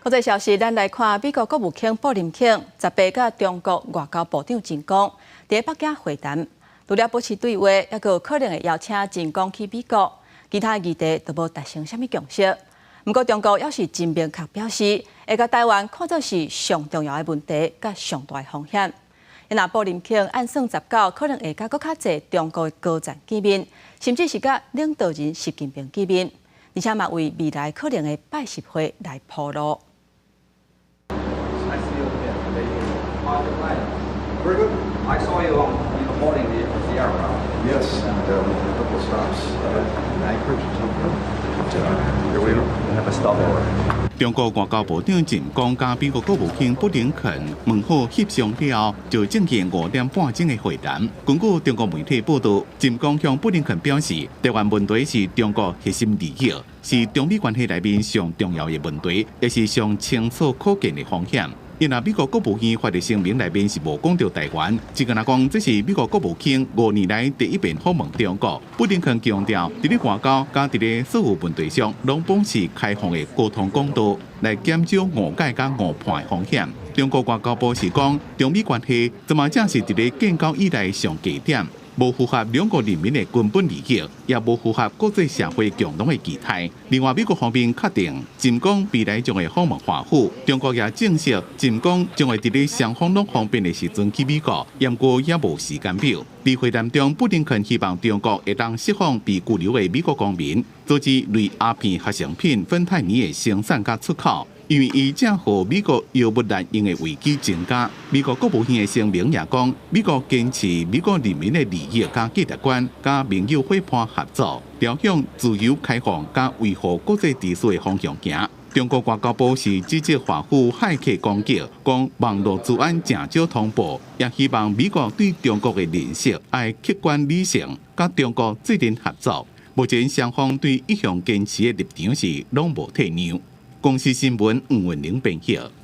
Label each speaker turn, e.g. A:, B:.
A: 國際消息，咱來看美國國務卿布林肯十八佮中國外交部長秦剛佇北京會談，除了保持對話，猶閣有可能會邀請秦剛去美國，其他議題都無達成啥物共識。毋過中國猶是真明確表示，會共台灣看作是上重要的問題，佮上大的風險。若布林肯按算十九可能會佮閣較濟中國的高層見面，甚至是佮領導人習近平見面，而且嘛為未來可能的拜習會來鋪路。
B: I see you again. Very good. I saw you on boarding the aircraft.
C: Yes, and we had a couple of stops in Anchorage and Tokyo. But here we are.
B: We have a stopover.
D: 中國外交部長秦剛佮美國國務卿布林肯問好翕相了後，就進行5點半鐘的會談。根據中國媒體報道，秦剛向布林肯表示，台灣問題是中國核心利益，是中美關係內面上重要的問題，也是上清楚可見的風險。因為美國國務院發的聲明內面是無講著台灣，只敢若講這是美國國務卿5年來第一遍訪問中國。布林肯強調，佇咧外交佮佇咧所有問題上，攏保持開放的溝通管道，來減少誤解佮誤判的風險。中國外交部是講，中美關係這馬正是佇咧建交以來上低點，無符合兩國人民的根本利益，也無符合國際社會共同的期待。另外，美國方面確定，秦剛未來將會訪問華府，中國也證實，秦剛將會佇咧雙方攏方便的時陣去美國，毋過猶無時間表。佇會談中，布林肯希望中國會當釋放被拘留的美國公民，阻止類鴉片合成品芬太尼的生產佮出口，因為伊正予美國藥物濫用的危機增加。美國國務院的聲明也講，美國堅持美國人民的利益佮價值觀，佮盟友夥伴合作，朝向自由開放佮維護國際秩序的方向行。中國外交部是指責華府駭客攻擊，講網路資安誠少通報，也希望美國對中國的認識愛客觀理性，佮中國做陣合作。目前雙方對一向堅持的立場是攏無退讓。公視新聞吳文玲編譯。